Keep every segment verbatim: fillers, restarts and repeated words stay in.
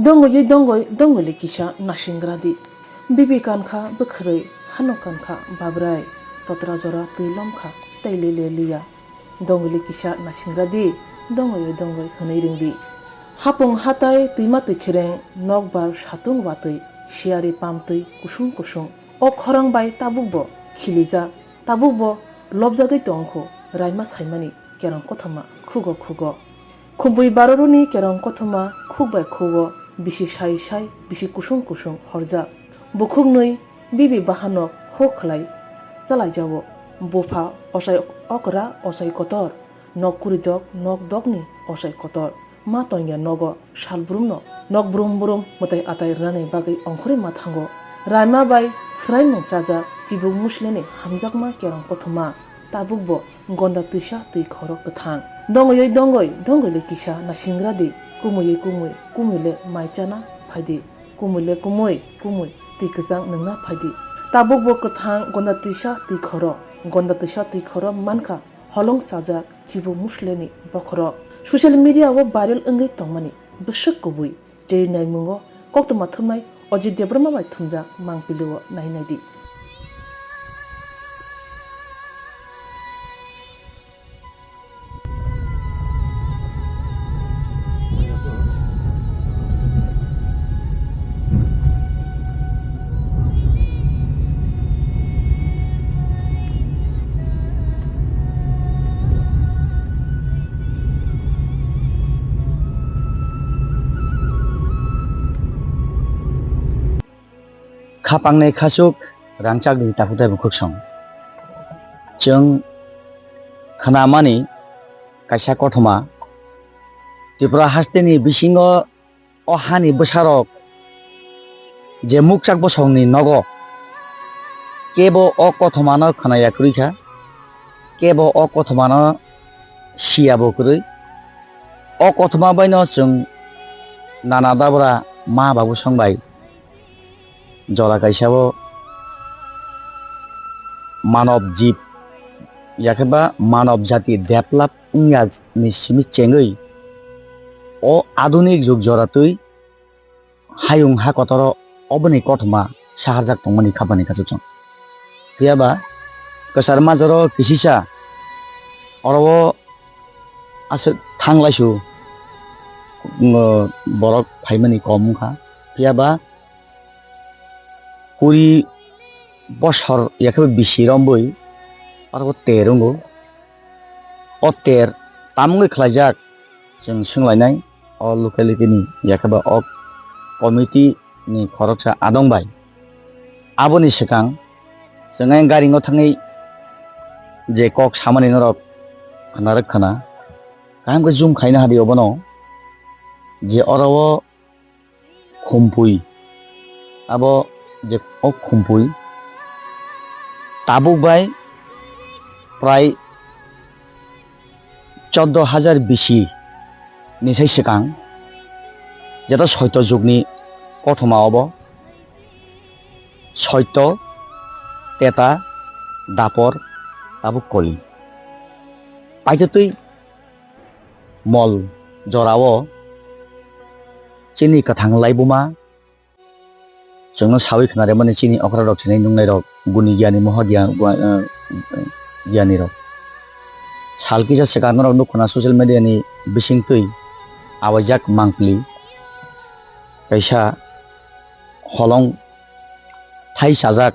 Dongwi dongwi dongwi le kisa nasingra di. Bibi kankha bwkhwrwi, hano kankha babrai, totra jora twi lomkha tei le le liya. Dongwi le kisa nasingra di, dongwi dongwi hwnwi ring di. Hapung hatai twima twi khereng, nokbar satung watwi, siyari pamtwi kusung kusung. O khorang bai tabukbo khilijak, tabukbo lobjagwi tongkho, raima saimani kerong kothoma khugo khugo. Khumbui baroroni kerong kothoma khuk bai khugo, bisi sai sai, bisi kusung kusung horjak. Bukhuknwi bibi bahanok hok khlai chalaijao. Bupha ochai okra ochai kotor, nok kuridok nok dokni ochai kotor. Ma tongya nogo sal brumno nok brum brum mwtai atai rwnani bagwi ongkhorwi ma thango. Raima bai swraimung chajak chibuk musleni hamjakma kerong kothoma, tabukbo gonda twisa twi khoro kwthang. Dongwi dongwi dongwi le kisa nasingra di, kumui kumui kumui le mai chana phaidi, kumui le kumui kumui twi kwchang nwngna phaidi. Tabukbo kwthang gonda twisa twi khoro, gonda twisa twi khoro mankha holong chajak chibuk musleni bokhorok. Social media o viral wngwi tongmani bwswk kubui. Cheri naimungo koktwma thumnai Ajit Debbarma bai thumjak mangpili o nai nai di. Khapang ni khasuk rangchak ni takhuk tei bukhuk song. Chwng khwnamani kaisa kothoma Tripura haste ni bisingo o hani bwsarok je mukchak bosongni nogo kebo o kothomano khwnaya kwrwi kha, kebo o kothomano siyabo kwrwi. O kothoma baino chwng nana dabra ma babu song bai jora kaisa o manob jib yakhe ba manob jati develop wngya ni simi chengwi o adunik jug jora twi hayung ha kotoro oboni kothoma saharjak tongmani khapani kachuk chwng. Phiya ba kwchar majaro kisisa oro o aswk thanglaisu, mm, borok phaimani kom wngkha. Phiya ba kuri bosor yakhe bisi rombwi aro ter wngo. O ter tamungwi khlaijak chwng swnglainai o locality ni yakhe ba o committee ni khoroksa adong bai. Aboni swkang chwng ayang garingo thangwi je kok samani norok khna rwk khna kaham khe zoom khaina hadi obono je oro o khumpui, abo je o khumpui tabuk bai prai choddo hajar bisi ni sai swkang, jeto soito jugni kothoma obo, soito, teta, dapor, tabuk koli. Paitotwi mol jorao chini kwthang laibuma chwngno sawi khna rwmani chini okrarok sinai nungnairok guni giyani moha giya-, gua-, eh, giyanirok. Sal kisa swkang norok nukho na social media ni bisingtwi awaijak mangpili kaisa holong thai chajak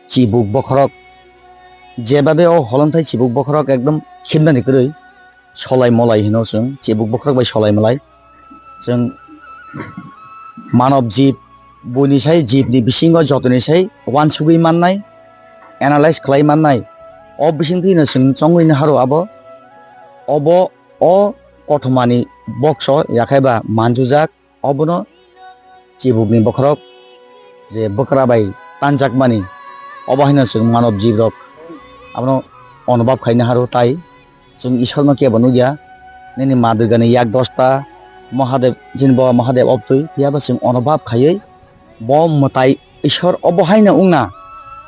chibuk bokhorok, jebabe o holongthai chibuk bokhorok ekdom khimnani kwrwi, solai molai hino chwng, chibuk bokhorok bai solai molai. Chwng manob jib, buini sai jibni bisingo jotoni sai uansugwi mannai, analyze khlai mannai. O bisingtwino chwng chongwino haro abo, obo o kothomani bokso yakhaiba manjujak. Obono chibukni bokhorok je bwkra bai tanjakmani, obo haino chwng manob jibrok abono onobab khaina haro, tai chwng Ishorno kebo nukya. Nini ma Durgani yak dosta Mahadev, chini Boba Mahadev obtwi, phiyaba chwng onobab khaiwi bo mwtai Ishor obo haino wngna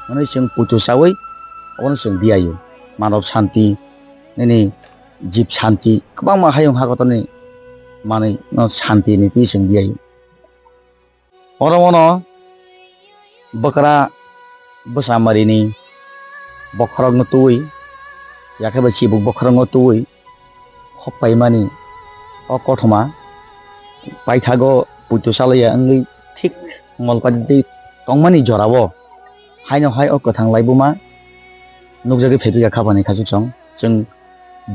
hwnwi chwng puitu chawi obono chwng diyaio. Manob santi, nini jib santi, kwbangma hayung hakotorni manwi no santi ni twi chwng di ai. Oro bono bwkra bwsa marini bokhorokno twiwi, yakhe bai chibuk bokhorokno twiwi hok paimani o kothoma paithago puitu chalaiya wngwi thik ngol paidi tongmani jorao haino hai o kwthang laibuma nukjagwi phaipikha khapani khachuk chwng. Chwng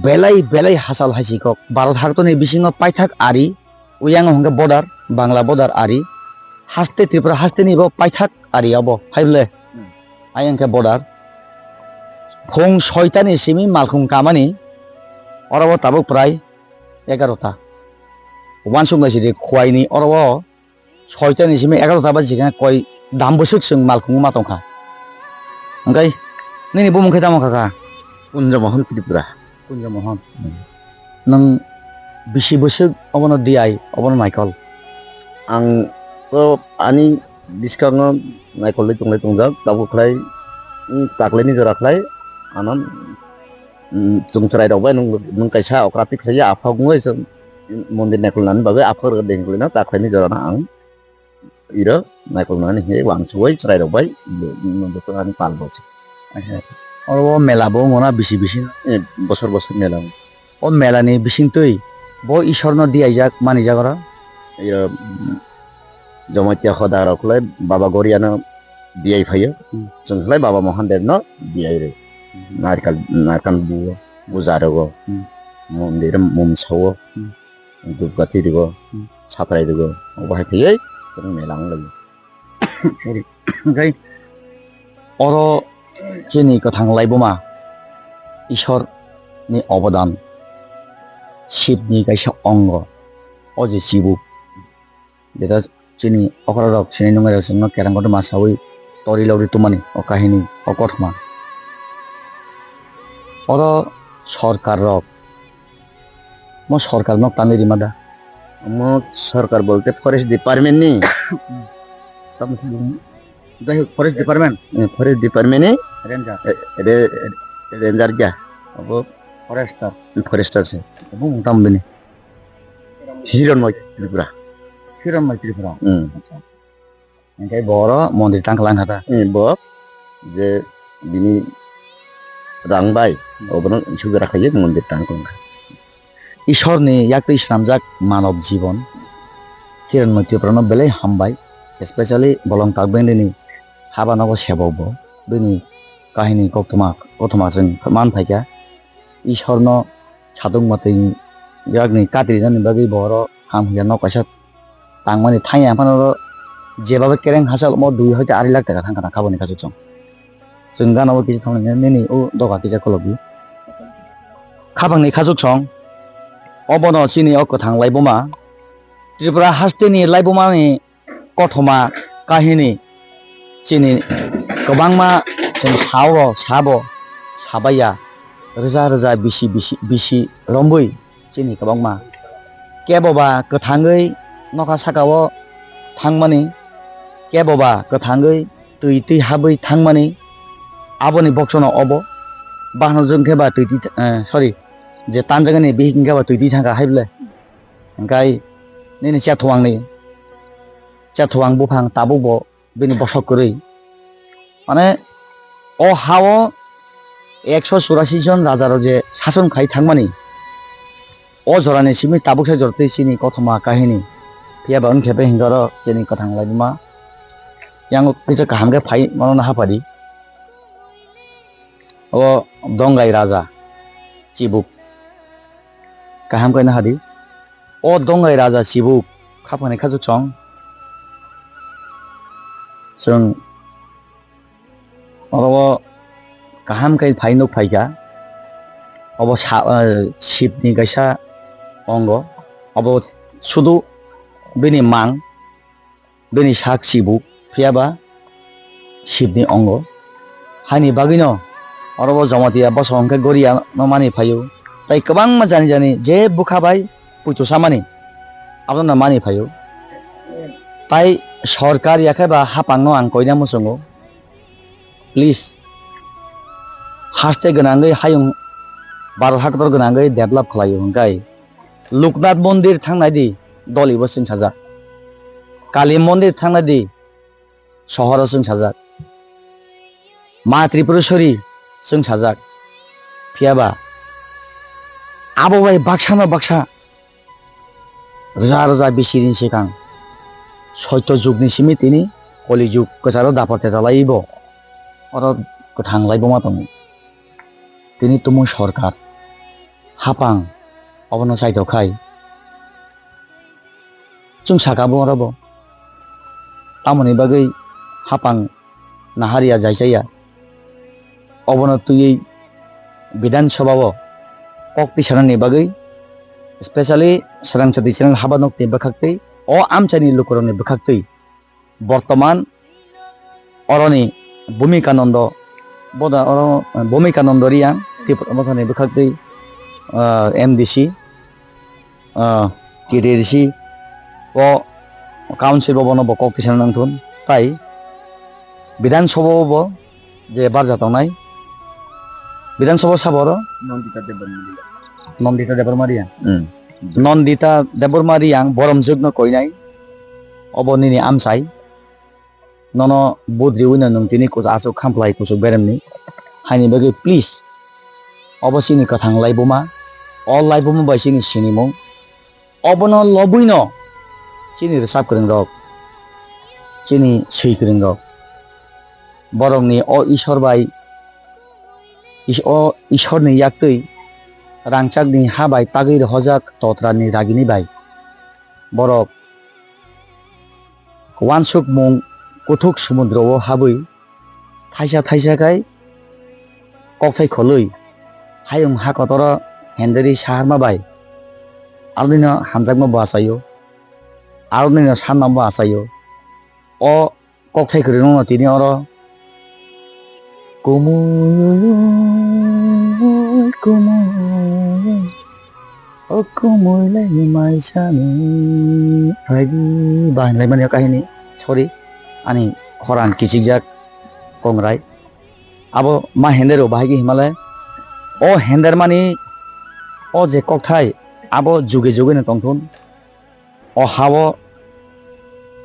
belai belai hachal hai si kok. Bharat haktoni bisingo paithak ari, uyang hwnkhe border, Bangla border ari, haste Tripura haste ni bo paithak ari abo, hai bole? Hmm. Ayang khe border. Phung soita ni simi malkhung kamani, oro bo tabuk prai egarota. Wansuk nai sidi khuai ni oro bo soita ni simi egarota ba jikha koi dam bwswk chwng malkhung ma tongkha. Hwnkhe nini bumung khe tamo kha kha? Kunja Mohan Tripura. Kunja Mohan. Hmm. Nwng bisi bwswk obono D I, obono naikol? Ang to ani bwskango naikolwi tonglai tongjak, tabuk khlai, hmm, taklaini jora khlai, ano, hmm, chwng chwrairok bai nwng, nwng kaisa okra tikhlaiya, aphak wngwi chwng mondir naikolnani bagwi aphak rwgwi dengkolino taklaini jorano ang iro naikolnani hinwi wansugwi chwrairok bai bo, bo, bo ani pal bo se. Acha. Oro o mela bo wngmano bisi bisi? Eh, bosor bosor mela wngo. O mela ni bisingtwi bo Ishorno diyaijak manijak oro? Iro, mm, Jamatia hoda rok le Baba Goriano diyai phaio. Hmm. Chwng le Baba Mohan Debno diyai rw. Hmm. Narikal, narikal buo, buja rwgo. Hmm. Mondir mumsao. Hmm. Dhupkathi rwgo, hmm, satrai rwgo, obo hai phaiwi chwng mela wng laio. Sorry. Hwnkhe oro chini kwthang laibuma Ishwar ni obodan, Shiv ni kaisa ongo, o je chibuk, jeta chini okra rok, chini nungwi rok chwngno kerang kotorma sawi tori logri tumani o kahini o kothoma. Oro sorkar rok, mo sorkar nok tanwi rima da? Mo sorkar bolte forest department ni. Tamo khe bini? Jai hok, forest department? Eh, forest department ni. Ranger. Eh, re-, ranger ya. Abo forester. Forester se. Abo tamo bini? Hiranmoy Tripura. Hiranmoy Tripura. Hmm. Acha. Hingke bo oro mondir tang klang kha ta? Eh, bo je bini rang bai, hmm, obono sugra khaiye mondir tang klang kha. Ishorni yaktwi swnamjak manob jibon, Hiranmoy Tripurano belai hambai, especially bolong Kakbengdini haba nogo sebok bo, bini kahini koktwma, kothoma chwng man phaikha. Ishorno satung matwi yakni katrinani bagwi bo oro ham hwnka nok kaisa tangmani thangya phano oro jeba bai kereng hachal omo dui hoite arai lakh taka thangkha na khaboni khachuk chwng. Chwng gana o kisa thanglainai nini o doga kisa khulokdi. Khapangni khachuk chwng obono chini o kwthang laibuma Tripura hasteni laibumani kothoma kahini chini kwbangma chwng sao, sabo, sabaiya, rwja rwja bisi, bisi, bisi rombwi chini kwbangma. Keboba kwthangwi nokha sakao thangmani, keboba kwthangwi twi twi habwi thangmani, aboni boksono obo. Bahno jwng khe ba twi twi, eh, sorry, je tanjagani bihik hwnkhe ba twi twi thangkha hai bwle. Hingkai nini chathuangni, chathuang buphang tabukbo bini bosok kwrwi. Mane, o ha-o ekso churasi jon rajarok je sason khai thangmani, o jorani simi tabuksa jorotwi chini kothoma kahini. Phiya ba wngkhe be hingke oro chini kwthang laibuma yango kisa kaham khe phai mano na hapadi. O Dongai raja chibuk kaham khe na hadi. O Dongai raja chibuk khapangni khachuk chwng. Chwng oro o kaham khe phai nuk phaikha. Obo sa, eh, Shivni kaisa ongo. Obo sudu bini mang. Bini sak chibuk, phiya ba Shivni ongo. Haini bagwino oro bo Jamatia bosong hwnkhe Goria no mani phaio. Tai kwbangma jani jani je bwkha bai puito samani abono mani phaio. Tai sorkar yakhe ba hapang no ang koina muchungo. Please, haste gwnangwi hayung Bharat haktor gwnangwi develop khlaio hwnkhe Loknath mondir thangnai di, dolibo chwngsajak. Kali mondir thangnai di, sohoro chwngsajak. Ma Tripureshwari chwngsajak. Phiyaba abo bai baksano baksa rwja rwja bisini swkang soito jugni simi tini koli jug kwcharo dapor teta laibo oro kwthang laiboma tongo. Tini tumung sorkar hapang obono chaitok khai. Chwng saka bo oro bo. Tamoni bagwi hapang nahariya jaisaya. Obono twiwi Bidhan Sabha o kok tisanani bagwi, specially Swrangchati channel haba nokni bwkhaktwi, o amchaini lukurokni bwkhaktwi bortoman oroni Bhumikanando, boda oro, eh, Bhumikanando Riyang, Tripura Mothani bwkhaktwi, ah, M D C, ah, T T D C o council bo bono bo kok tisana nangthun, tai Bidhan Sabha o bo je barja tongnai, Bidhan Sabha sabo oro Nandita Debbarma Riyang. Nandita Debbarma Riyang. Hmm. Nandita Debbarma Riyang boromjwkno koinai, obo nini amchai. Nono budriwino nwng tini kuch-, aswk khamplai kuchuk beremni. Haini bagwi please, obo chini kwthang laibuma, o laibuma bai chini sinimung. Obono lobwino chini rwchap kwrwngrok, chini swi kwrwngrok, borokni o Ishwar bai, Is-, o Ishwarni yaktwi rangchakni ha bai tagwi rohorjak totrani ragini bai borok wansukmung kuthuk sumudro o habwi thaisa thaisa khai kokthai kholwi hayung ha kotoro henderwi saharma bai aronino hamjakma bo achaio, aronino sanma bo achaio. O kokthai kwrwino tini oro kumui, kumui. O kumui lai maisani phaidi ba hinlai mani o kahini. Sorry, ani khorang kichikjak kongrai. Abo ma hender o bahai khe himale. O hender mani o je kokthai abo juge juge no tongthun. O ha o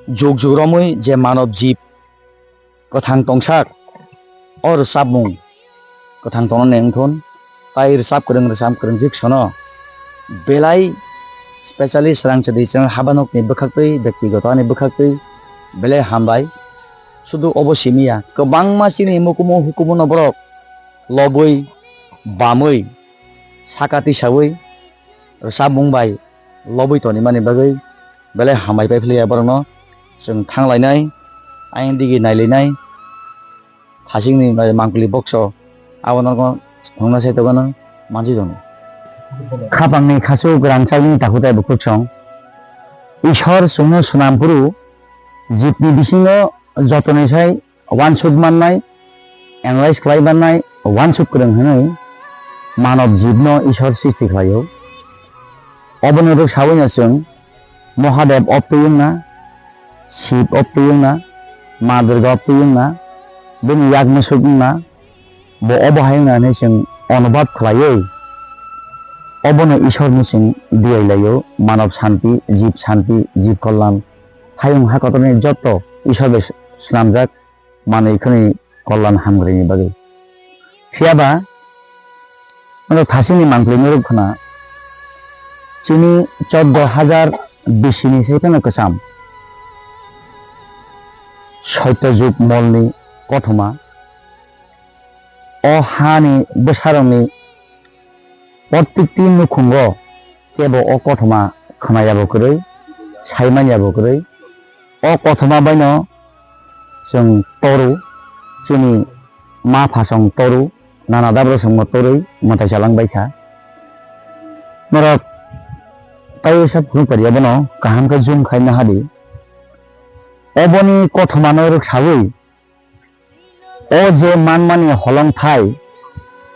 jug jug romwi je manob jib kwthang tongsak, o rwchapmung kwthang tongnani wngthun, tai rwchap kwrwng, rwchap kwrwng jiksono belai specially Swrangchati channel habanokni bwkhaktwi, bektigoto ani bwkhaktwi belai hambai. Sudu obo simi ya, kwbangma chini mukumu hukumuno borok lobwi, bamwi, saka tisawi rwchapmung bai lobwi tonimani bagwi belai hambai pai philiya borokno. Chwng thanglainai, ayang digi nailainai, thasingni bai mangpili bokso abo norokno hwnna sai tongmano mansi tongo. Khapangni khasuk rangchakni takhutai bukhuksong Ishwar chwngno swnam phuru jibni bisingo jotoni sai uansuk mannai, analyze khlai mannai, uansuk kwrwng hwnwi manob jibno Ishwar srishti khlaio. Obono rwksawino chwng Mahadev obtwi wngna, Shiv obtwi wngna, Ma Durga obtwi wngna, bini yak mwswk wngna, bo obo hai wngna hwnwi chwng onubhab khlaiwi obono Ishwarno chwng diyai laio, manob shanti, jib shanti, jib kalyan, hayung ha kotorni jotto Ishwar bai swnamjak manwi khwnwi kollan hamgrini bagwi. Phiyaba, ano thasingni mangpili norok khna, chini choddo hajar bisini sai phano kwcham. Soito jug molni kothoma, o hani bwsarokni Prottikti nukhungo kebo o kothoma khwnayabo kwrwi, saimanyabo kwrwi. O kothoma baino chwng toru, chini ma phasong toru, nana dabra songmo torwi mwtai chalangbaikha. Norok taiwi sa phunukpari abono kaham khe zoom khai nahadi. Oboni kothomano rwksawi O je manmani holongthai,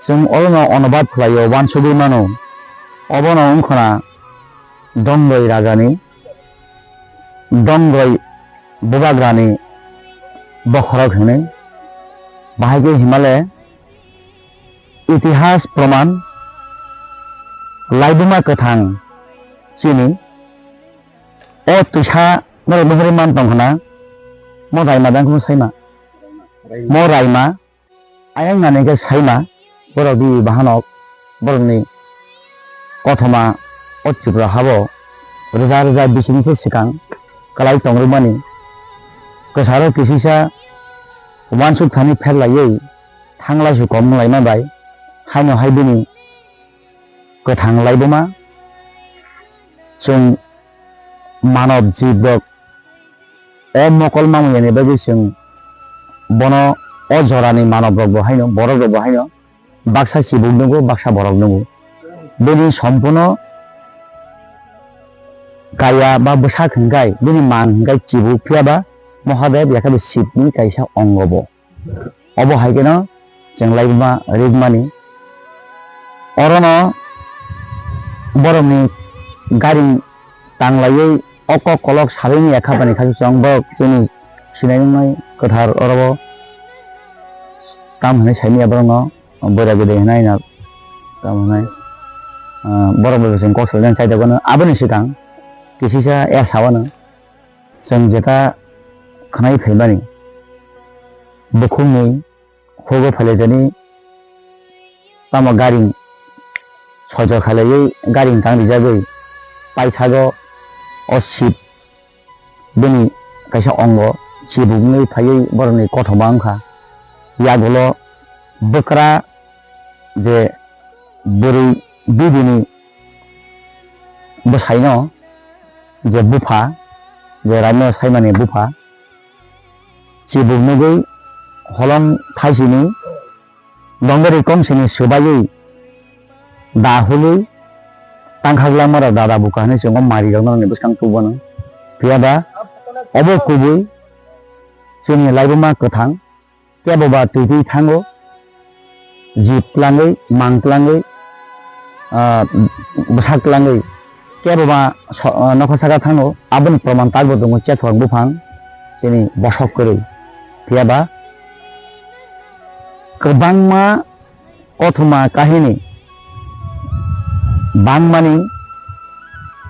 chwng orono onobad khlaio, uansugwi mano. Obono wngkhana Dongroi rajani, Dongroi bubagrani bokhorok hwnwi. Bahai khe himale itihas proman, laibuma kwthang, Chini o twisa norok nuhuri man tong khna, mo raima dang khno saima. Mo raima ayang nani khe saima, borok di bahanok, borokni kothoma o Tripura habo rwja rwja bising se swkang kwlai tong rwmani. Kwcharo kisisa uansuk thani pher laiwi thanglai su kom wng laima bai, haino hai bini kwthang laibuma chwng manob jibrok o mokol mamuyani bagwi chwng bono o jorani manobrokbo haino, borokrokbo haino baksa chibuk nukgo, baksa borok nukgo. Bini sompuno kaya ba bwsak hwnkhai, bini mang hwnkhai chibuk, phiyaba Mahadev yakhabe Shivni kaisa ongo bo. Obo hai kheno chwng laibuma rikmani. Orono borokni gari tanglaiwi o kok kolok salini yakha bani khachu chwng borok chini sinai wngnai kwthar orobo tam hwnwi saimanya borokno boira gede hwnai na tam hwnai, ah, borok bai chwng kok salini chai tongo aboni swkang kisisa ya sawano. Chwng jeta khwnai phaimani, bukhukni hugo phailaijani, tamo garing soitor khailaiwi garing tang rijagwi paithago o Shiv bini kaisa ongo chibuknwi phaiwi borokni kothoma wngkha. Yagulo bwkra je bwrwi bibini bwsaino je bupha, je raino saimani bupha, chibuk nugwi holong thaisini dongori komsini swbaiwi da hului tangkha glama rok dada buka hinwi chwngno mari rokno nini bwskang tubono. Phiyaba obo kubui chini laibuma kwthang. Kebo ba twi twi thango, jib tlangwi, mang tlangwi, ah, bwsak tlangwi, kebo ba so-, ah, nokha saka thango, aboni proman tak bo tongo, chethwang buphang chini bosok kwrwi. Phiya ba kwbangma kothoma kahini bangmani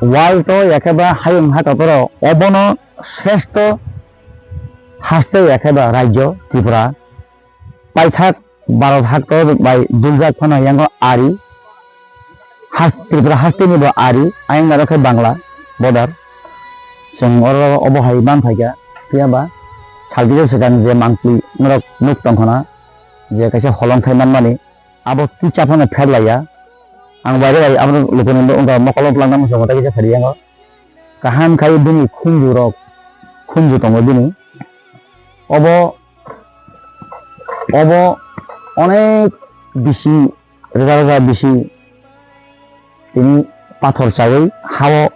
world o, yakhe ba hayung hakatoro obono sreshto haste yakhe ba rajyo Tripura, paithak Bharat haktor bai duljak phano yango ari, has-, Tripura haste ni bo ari, ayang naro khe Bangla border. Chwng oro obo hai man phaikha, phiya ba salkisa swkang je mangpli norok nuk tong khna, je kaisa holong thai manmani, abo kicha phano pher laiya. Ang baire bai abo lukuni wngkha mokolo twlangna muchungo tei kisa phari yango. Kaham khai bini khunju rok, khunju tongo bini. Obo, obo onek bisi, rwja rwja bisi tini pathor chawi hao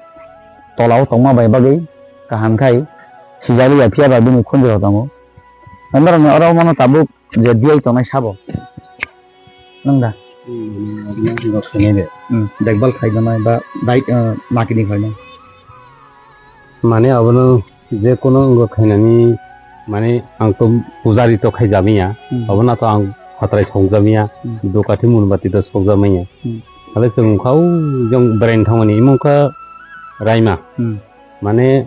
tolao tongma bai bagwi kaham khai sijali ya, phiya ba bini khunju rok tongo. Norokni oro mano tabuk je D I tongnai sabo. Nung da? Hmm, mane, aboni wngkha khainai de. Hmm, dekbal khai donai ba dai, eh, nakini khainai. Mane abono je kono wngkha khainani, mane ang to pujari to khaijamiya. Hmm. Abono to ang satrai songjamiya, hmm, dukathi munbati to songjamiya. Hmm. Hale chwng wngkha o jong beraini thangmani, imo wngkha Raima. Hmm. Mane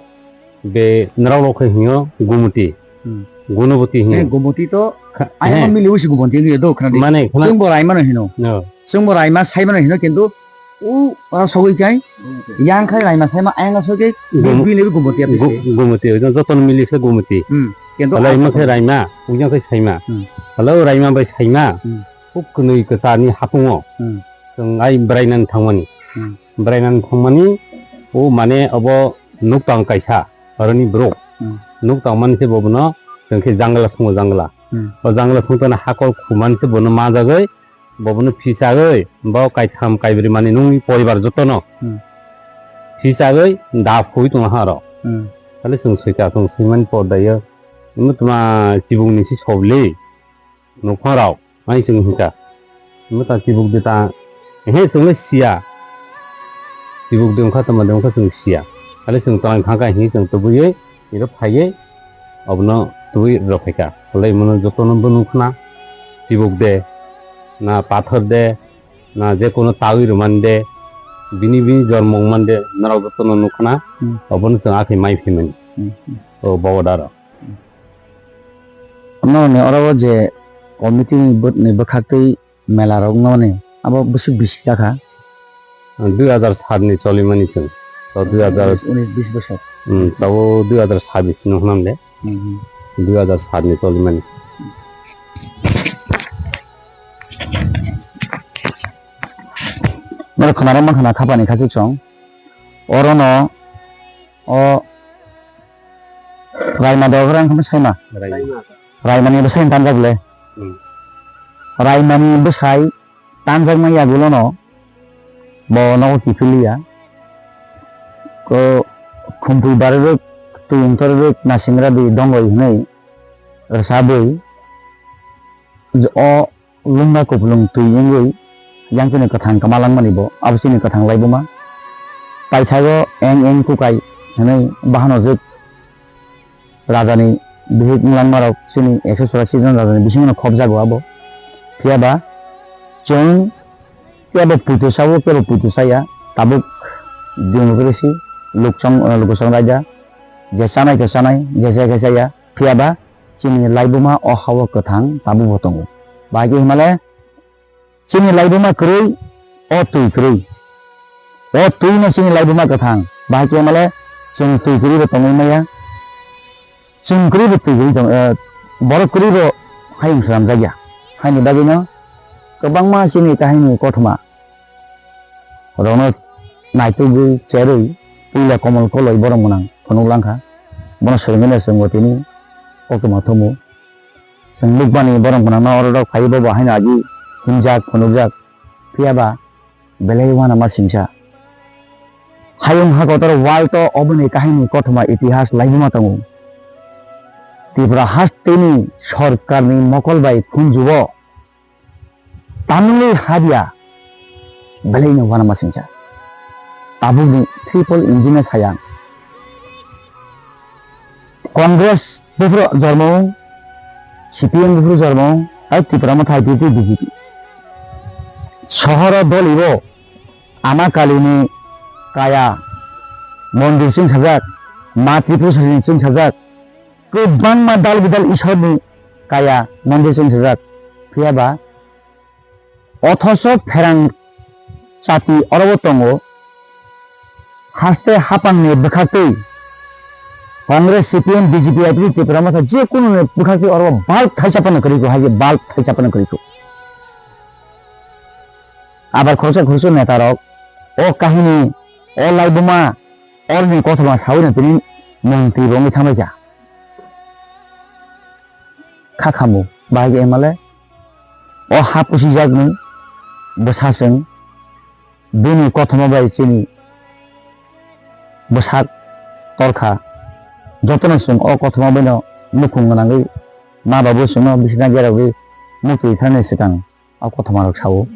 be nrao rok khe hino Gumuti. Hmm. Gunuboti hino. Eh, Gumuti to kha-, ayang eh, mili usi Gumuti hino do khna di. Mane khna- Chwng bo Raima no hino. No. Chwng bo Raima Saima no hino kintu u, ah, sogwi khai yang khai Raima Saima ayang sogwi Gumu-, bini Gumuti api Gu-, se. Gumuti, joto no mili se Gumuti. Hmm. Kintu hala ah, imo khe Raima, ujang khe Saima. Hmm. Hala o Raima bai Saima. Hmm. Huk kwnwi kwchani hapungo. Hmm. Chwng ai berainani thangmani. Hmm. Berainani thangmani, o mane obo nuktang kaisa, aroni borok. Hmm. Nuktang mani se bobono, chwng khe jangla sungo jangla. Hmm. O jangla sungtana hakor khumani se bono manjagwi, bobono phichagwi, bo kaitham kaibri mani nungni poribar jotono. Hmm. Phichagwi da phui tongha aro. Hmm. Hale chwng soika, chwng soimani por dayo. Imo tma chibukni si sobli. Nokphang rok, ani chwng hwnkha. Imo ta chibuk de ta, he chwng le siya. Chibuk de wngkha, tama de wngkha chwng siya. Hale chwng twlang thangkha hinwi chwng tubui, iro phaiwi, obono tubui rw phaikha. Hwlai mono jotono bo nukna, chibuk de, na pathor de, na je kono tawi rwmani de, Bini bini jormo wngmande norok jotono nukhana, Hmm. obono chwng akhe mai phimani. Hmm. O bawa dara. Nokni oro o je committee ni bwt-, ni bwkhaktwi mela rok wngmani abo bwswk bisi jakha? Dui hazar sat ni cholimani chwng. To dui hazar, Unis bis bosor. Hmm, tabo dui hazar sabis no hwnam de. Hmm. Dui hazar sat ni cholimani. Norok khwnarok mankha na khapani khachuk song. Orono o Raima dogra wngkha saima. Raima. Raimani bwsai tanjak le. Hmm. Raimani bwsai tanjakma yagulono bo nogo kiphiliya. Ko khumpui barwi rwk, tuyung torwi rwk, nasingra di dongoi hwnwi rwchabwi o lungna kupulung twi wngwi yang chini kwthang kwma langmani bo, abo chini kwthang laibuma. Paithago eng eng kukai hwnwi bahanojwk rajani bihik wng langmarok chini ekso churasi jon rajani bisingono khopjago abo. Phiyaba chwng kebo puitu sao, kebo puitu saya, tabuk democracy, luksong, lukusong raida, je chanai khe chanai, je chaya khe chaya, phiyaba chini laibuma o hao kwthang tabukbo tongo. Bahai khe himale chini laibuma kwrwi, o twi kwrwi. O twi no chini laibuma kwthang. Bahai khe male chwng twi kwrwi bo tongwi maya. Chwng kwrwi bo twi kwrwi tong, eh, borok kwrwi bo hayung swnamjakya. Haini bagwino kwbangma chini kahini kothoma rokno naitugwi cherwi puila Komol Koloi borok mwnang phunuk langkha. Bono swrwngwi no chwngbo tini koktwma thumu. Chwng nukmani borok mwnangno oro rok phaiwi bobo haino agi himjak, phunukjak. Phiyaba belai uanama singsa. Hayung hakotor world o oboni kahini kothoma itihas laibuma tongo. Tripura hasteni sorkarni mokol bai khunjuo tamungwi habya belaino uanama singsa. Tabukni triple engine sayang. Congress buphuru jormo wng, C P M buphuru jormo wng, tei Tipra Motha I P F T B J P. Sohoro dolibo Ama Kalini kaya mondir chwngsajak, Ma Tripureshwari chwngsajak, kwbangma dal bidal Isorni kaya mondir chwngsajak. Phiyaba Othocho pherang chati orobo tongo, haste haphangni bwkhaktwi Congress, C P M, B J P, I P T, Tipra Motha je kununi bwkhaktwi orobo bulb thaisa phano kwrwi kho, hai khe bulb thaisa phano kwrwi kho. Abar khoroksa khoroksa netarok o kahini, o laibuma, orni kothoma saui no tini montri bo wngwi thangbai kha. Kha khamu, bahai khe M L A, o ha pusijakni bwsa chwng, bini kothoma bai chini bwsak torkha. Jotono chwng o kothoma baino nukhung gwnangwi ma babu chwngno bisina gerogwi muktwi thani swkang o kothoma rok sao.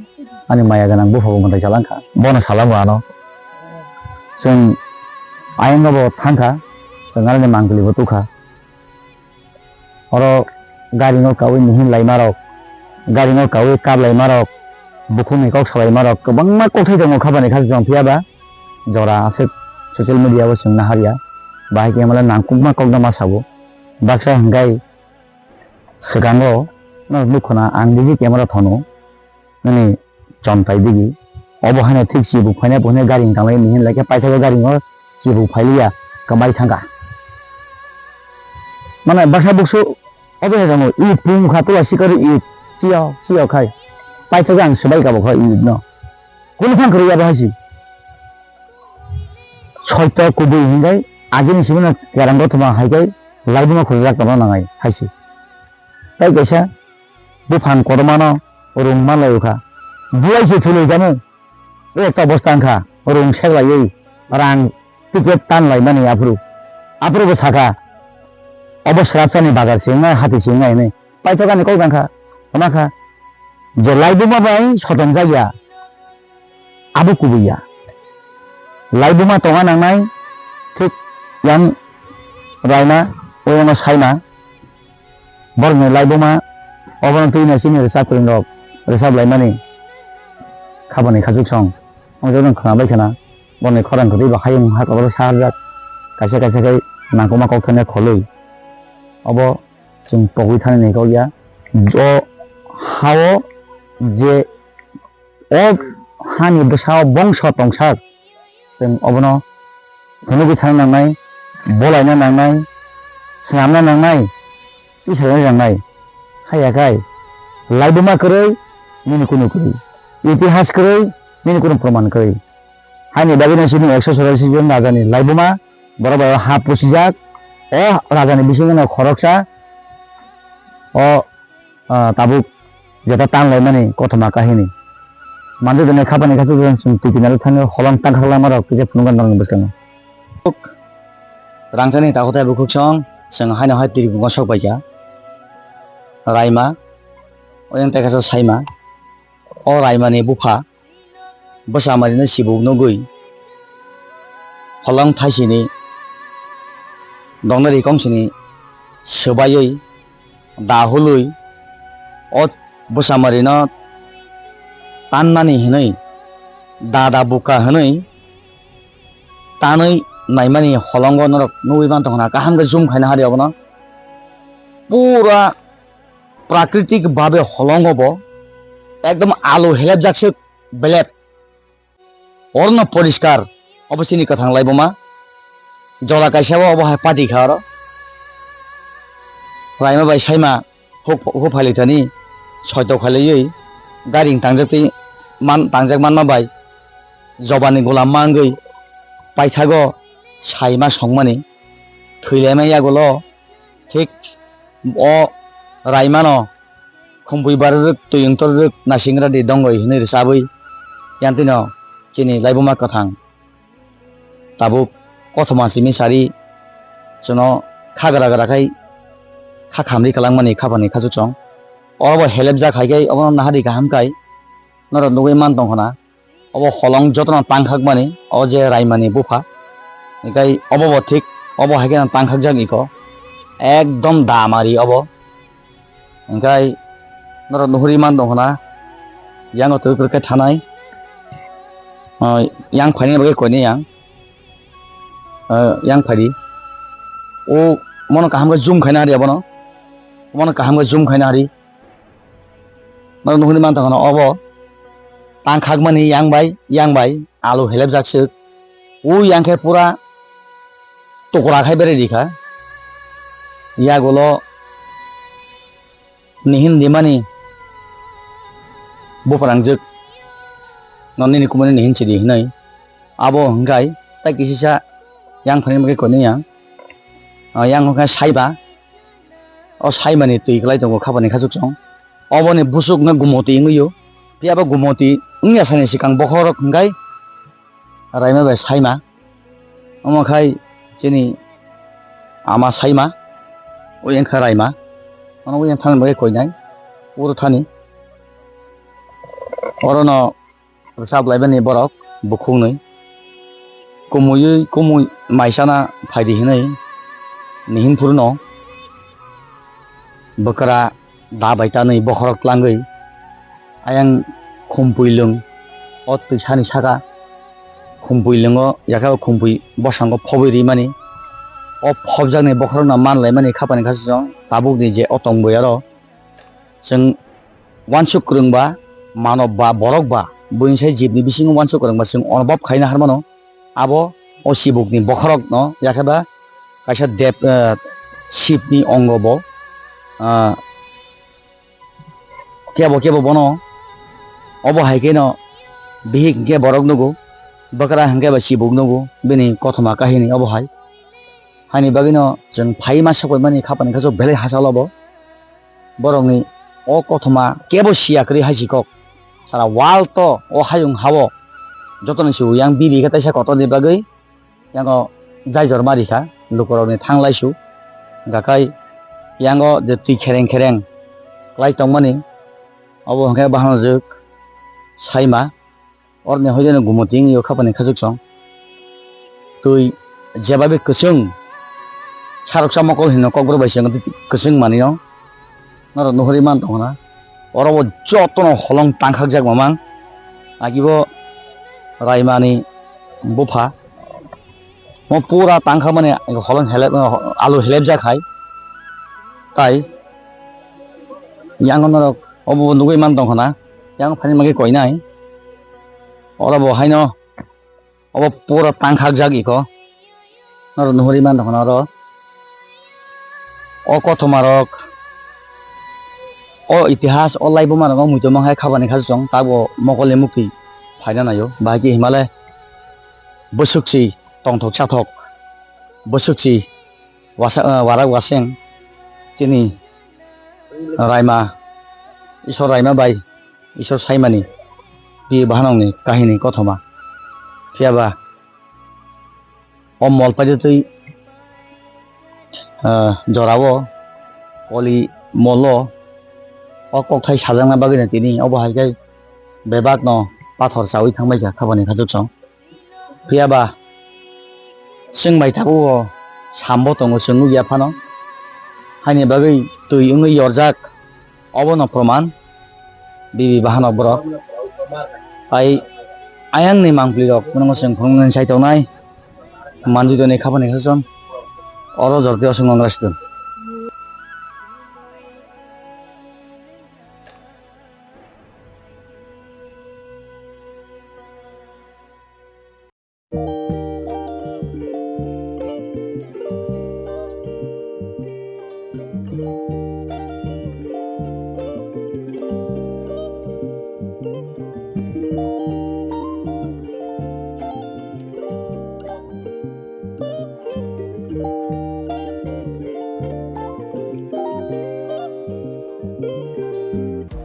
Ani maya gwnang bupha bo mwtai chalangkha. Bono salango ano. Chwng ayang bo thangkha, chwng aroni mangpili bo tukha. Oro gari no kaui mihin laimarok, gari no kaui kap laimarok, bukhukni kok salaimarok kwbangma kokthai tongo khabani kha jong phiya ba jora aswk social media o chwng naharya, bahai khe mala nangkukma kokno ma sabo. Baksa hwnkhe swkango no nukhuna ang digi camera thono. Nini chontai digi. Obo haino thik chibuk phaina bo hwnwi gari wng tanglai mihin lai khe paithago gari wng chibuk phailiya kwbai thangkha. Mane baksa buksu obo hai jamo i pung kha tula sikari i chiyo chiyo khai paithago ang swbai kabo kha i no. Kunu phang kwrwi abo hai si. Soito kubui hingai agini simi no kerang gothoma hai kai laibuma khurjak tongna nangai hai si. Tai kaisa buphang kotormano rung manlai kha. Buai se thulwi tamo. O ekta bosta wngkha, rung seklaiwi rang ticket tan laimani aphuru. Aphuru bo sakha, obo swrapsani bazar se wngnai, hati se wngnai hinwi. Paithakani kok tangkha, hwnakha, je laibuma bai sotongjak ya, abo kubui ya. Laibuma tongna nangnai, thik yang raima, oyano saima. Borokni laibuma obono twi no chini rwchap kwrwng rok rwchap laimani khaboni khachuk song. Ang joto khwna bai khwna, borokni khorang kwrwi bo hayung ha kotor saharjak, kaisa kaisa khe nangkukma kok thani kholwi. Obo chwng pogwi thani ni kok ya. O ha-o je o hani bwsa-o bongso tongsak, chwng obono phunugwi thangna nangnai, bolaina nangnai, swnamna nangnai, tisana nangnai. Haiya khai, laibuma kwrwi, nini kunu kwrwi. Itihas kwrwi, nini kunu proman kwrwi. Haini bagwino chini ekso chorasi jon rajani laibuma, borok bai ha pusijak, o rajani bisingo no khoroksa, o ah, tabuk jeta tang laimani kothoma kahini. Manjak dini khapani khachuk jang chwng twi kinaro thangwi holong tangkhak lama rok kisa phunukna nango bwskango. Rangchakni takhuk tei bukhuk song chwng haino hai twi bwkha sok paikha. Raima, oyang tei kaisa Saima. O Raimani bupha. Bwsa marino sibuk nugwi, holong thaisini, dongnari kongsini swbaiwi, da hului, o bwsa marino tannani hwnwi, da da buka hwnwi tanwi naimani holongo norok nugwi mantongkha na, kaham khe zoom khaina hari obono. Pura prakritik babe holongo bo, ekdom alu helepjak se belet. Orono poriskar, obo chini kwthang laibuma. Jola kaisa o obo hai pati kha oro. Raima bai Saima huk, huk phailai thani, soito khailaiwi, gairing tangjak twi man, tangjak manma bai, jobani golam mangwi paithago Saima songmani, thwilaima yagulo thik o Raimano. Khumpui barwi rwk, twi wngtor rwk, naising radi dongoi hwnwi rwchabwi yantwino chini laibuma kwthang tabuk kothoma simi sari chwngno kha gra gra khai kha khamri kwlangmani khapani khachuk chwng. Oro bo helepjak hai khai obono nahari kaham khai norok nugwi man tongkha na. Obo holong jotono tangkhakmani, o je Raimani bupha. Hinkhe obo bo thik, obo hai kheno tangkhakjak iko. Ekdom damari obo. Hinkhe norok nuhuri man tongkha na, yango twi kwrwk khe thanai. Ah, yang phaini bagwi koinai yang. Ah, yang phaidi. O mono kaham khe zoom khaina hari abono. Mono kaham khe zoom khaina hari. Norok nuhuni mantongkha na obo tangkhakmani yang bai, yang bai alu helepjak swk. O yang khe pura tukra khai berai rikha. Yagulo nihin dimani buprangjwk no nini kumuni nihin sidi hinwi. Abo hwnkhe tai kisisa yang phaini bagwi koinai yang. O yang hwnkhe saiba. O saimani twi kwlai tongo khapani khachuk chwng. Oboni busuk wngkha Gumoti wngwi o. Phiya bo Gumoti wngya sani swkang bokhorok hwnkhe Raima bai Saima. Omo khai chini ama Saima, oyang kha Raima. Ono oyang thani bagwi koinai, uro thani. Orono rwchap laimani borok bukhuknwi. Kumuiwi kumui maisana phaidi hinwi nihin phuru no bwkra da bai tanwi bokhorok tlangwi ayang khumpui lwng o twisani saka khumpui lwngo yakhe o khumpui bosongo phobwi rimani. O phobjakni bokhorokno man laimani khapani khasijwng tabukni je o tongbo aro. Chwng uansuk kwrwng ba, manob ba, borok ba, buini sai jibni bisingo uansuk kwrwng ba chwng onobab khaina har mano. Abo o sibukni bokhorokno, yakhe ba kaisa deb, eh, sibni ongo bo, ah, kebo kebo bono obo hai kheno bihik hinkhe borok nugo, bwkra hinkhe ba sibuk nugo, bini kothoma kahini obo hai. Haini bagwino chwng phaima sokbaimani khapani khasuk belai hachalo bo. Borokni o kothoma kebo siya kwrwi hai si kok. Sara world to o hayung hao jotoni se yang biri khe teisa kotorni bagwi yango jaijor ma rikha lukurokni thang laisu. Gakai yango je twi khereng khereng klai tongmani obo hwnkhe bahanojwk saima. Oroni hoideno Gumoti wngwi o khapani khachuk chwng. Twi jebabe kwchwng, saroksa mokol hino kokborok bai se wngkha kwchwng manwi o. Norok nuhuri man tongkha na. Oro bo jotono holong tangkhakjak mamang. Agibo Raimani bupha. Mo pura tangkha mani holong helep, alu helepjak hai. Tai yang norok obo nugui man tongkha na. Yang phani magi koinai. Oro bo haino obo pura tangkhakjak iko. Norok nuhuri man tongkha na oro. O kothoma rok, o itihas, o laibuma rok muitu mang hai khabani khasong tabo mokol ni mukti phaina naio. Bahai khe himale bwswk si tongthok chathok, bwswk si wasa-, ah, warak waseng chini Raima, Isor Raima bai Isor saimani, bi bahanokni kahini kothoma. Phiya ba o mol paitwi twi, ah, jorao koli molo o kokthai sajakna bagwino tini obo hai khe bebakno pathor chaui thangbaikha khabani khachuksong. Phiya ba chwng bai tabuk o sambo tongo, chwng nukya phano. Haini bagwi twi wngwi yorjak, obono proman bibi bahanok borok. Tai ayangni mangpli rok phunukno chwng phunuknani sai tongnai. Manjui tonwi khabani khachuksong. Oro jorti oswk nongra situng.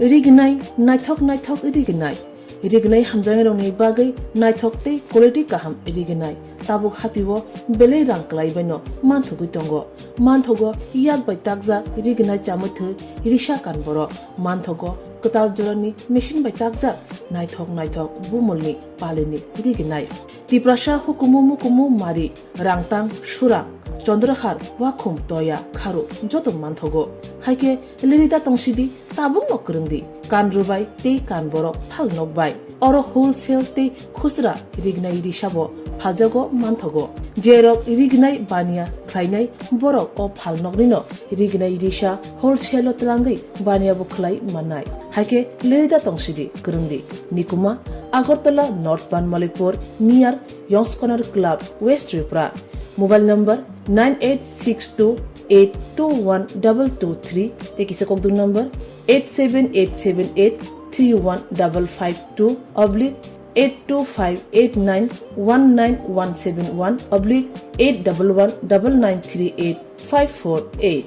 Rignai, naithok naithok rignai. Rignai hamjaknairokni bagwi naithok tei quality kaham rignai. Tabuk hatio belai rang kwlaibaino manthogwi tongo. Manthogo yak bai takjak rignai chamwi thwi risa kan borok. Manthogo kwtal jorani machine bai takjak naithok naithok bumulni palini rignai. Tiprasa hukumu mukumu mari, Rangtang, Surang, Chondrahar, Wakhum, Toya, Kharu joto manthogo. Haikhe lirida tongsidi, tabukno kwrwngdi. Kan rwbai tei kan borok phal nokbai. Oro wholesale tei khusra rignai risabo phaljago manthogo. Jerok rignai baniya khlainai borok o phalnoknino rignai risa wholesale-o twlangwi baniyabo khlai mannai. Haikhe lirida tongsidi kwrwngdi. Nikuma, Agartala North Banmalipur, near Yongskonar Club, West Tripura. Mobile number nine eight six two eight two one double two three tei kisa kokdung number eight seven eight seven eight three one double five two oblique eight two five eight nine one nine one seven one oblique eight double one double nine three eight five four eight.